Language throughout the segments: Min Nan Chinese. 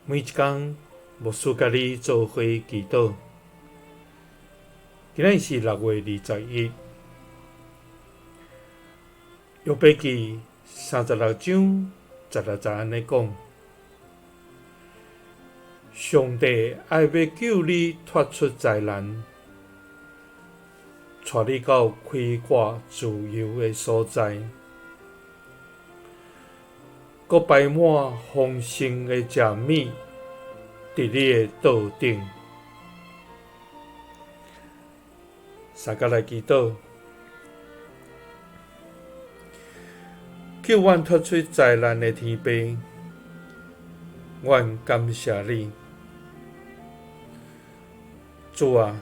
每一工，牧師佮你做伙祈禱。今仔日是6月21，約伯記36章16節按呢講：上帝愛欲救你脫出災難，帶你到開闊自由的所在。閣擺滿豐盛的食物佇你的桌頂。三佮來祈禱，救阮脫出災難的天父，阮感謝你，主啊，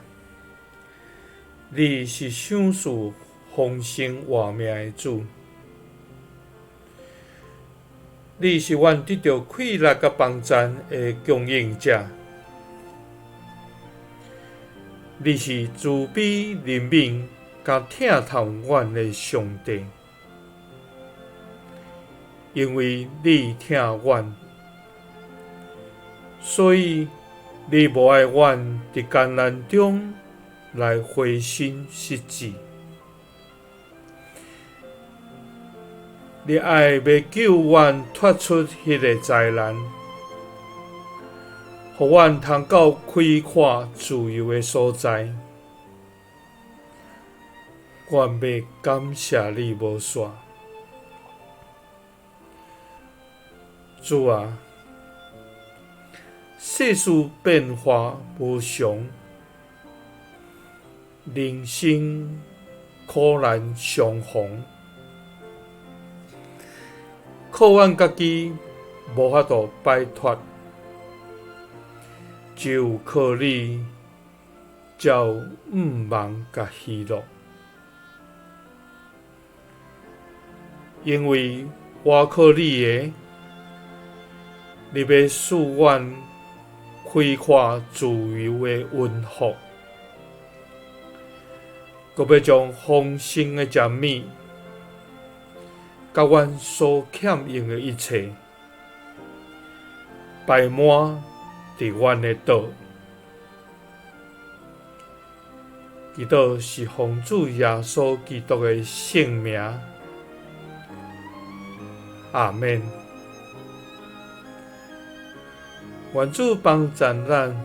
你是賞賜豐盛活命的主。你是阮得著氣力佮幫贊的供應者，你是慈悲憐憫佮疼痛阮的上帝，因為你疼阮，所以你無愛阮佇艱難中來灰心失志。你愛欲救阮脫出彼个災難，予阮通到開闊自由的所在。阮欲感謝你無煞，主啊，世事變化無常，人生苦難相逢。靠阮家己無法度擺脫，只有靠你才有向望佮喜樂。因為倚靠你的，你欲賜阮開闊自由的恩福，閣欲將豐盛的食物，佮阮所欠用的一切，擺滿佇阮的桌。祈禱是奉主耶穌基督的聖名，阿們。願主幫贊咱，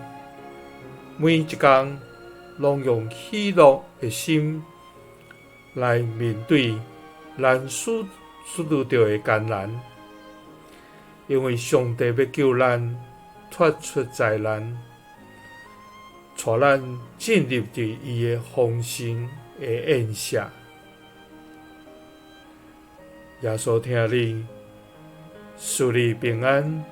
每一工攏用喜樂的心來面對咱所拄著的艱難，因為上帝欲救咱脫出災難，帶咱進入佇伊的豐盛的宴席。耶穌疼你，賜你平安。